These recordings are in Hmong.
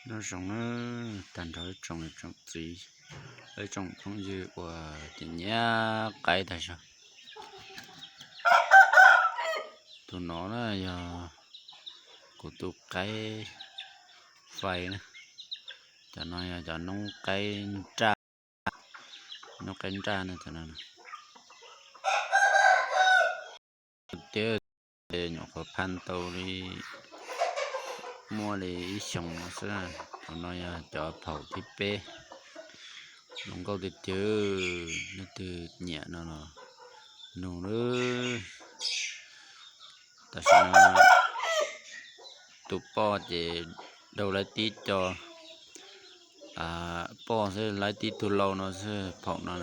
Nyob zoo na, tag nrho ib tsoom niam tsoom txiv, ib tsoom phooj ywg uas nyiam nyiam qaib tag zog. Tus no na yog kuv tus qaib fais na. Cov no yog cov noob qaib nraj, noob qaib nraj na cov no. Tiag, nyuam qhuav phaj tau li, muaj li ib xyoos no xwb. Cov no yog cov phaum thib peb. Zoo nkauj tiag tiag, leej twg nyiam no los nug lawm. Tam sim no tus poj ces daug laib tib co poj xwb, laib tib tug lau no xwb, phaum no.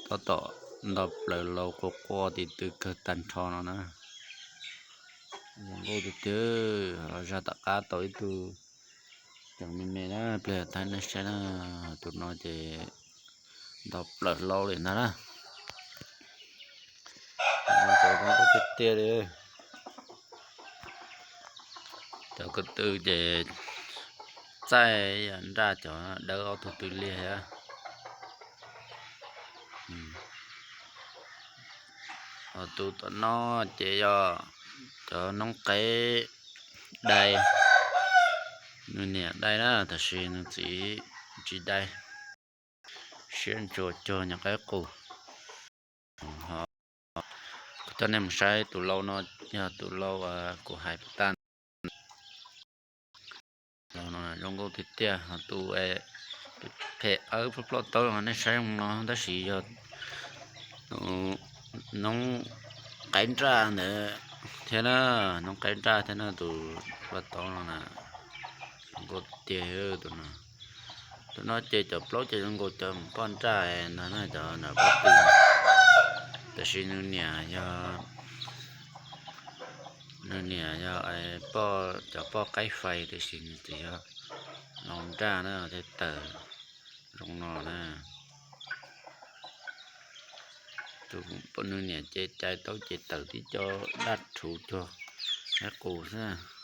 Tab tom nto plaws lau quaj quaj ti tw kawg tag nrho no na. Zoo nkauj tiag tiag, zaj tom qab tau ib tug ceev me me na, pliag thaij nej saib na. Tus no ces nto plaws lau li ntag na. Cov zoo nkauj tiag tiag li. Cov ko tw ces txaij yam nraj cov dawb ob tug tw liag thiab. Ho tus tom no ces yog cov noob qaib dai, nws niam dai na, tab sis nws txiv tsis dai. Siab ntsuas cuag nyuam qaib qus. Ho kuv coj nej mus saib tus lau no, yog tus lau kuv hais puas tag. Lau no zoo nkauj tiag tiag, ho tus phem qawb ploj ploj taub no nej saib no tab sis yog noob qaib nraj ntawd thiab na, noob qaib nraj thiab na, tus ploj taub no na. Zoo nkauj tiag tus no. Tus no ces cov plaub ces zoo nkaus cov poj nraj ntag na, cov nram pob tw. Tab sis nws niam yog, nws niam yog poj, cov poj qaib fais, tab sis nws txiv yog lau nraj na, thiaj tawm zoo no na. Tus poj nws niam ces cais taub ces tawm tib co daj rhuv cuag qaib qus xwb.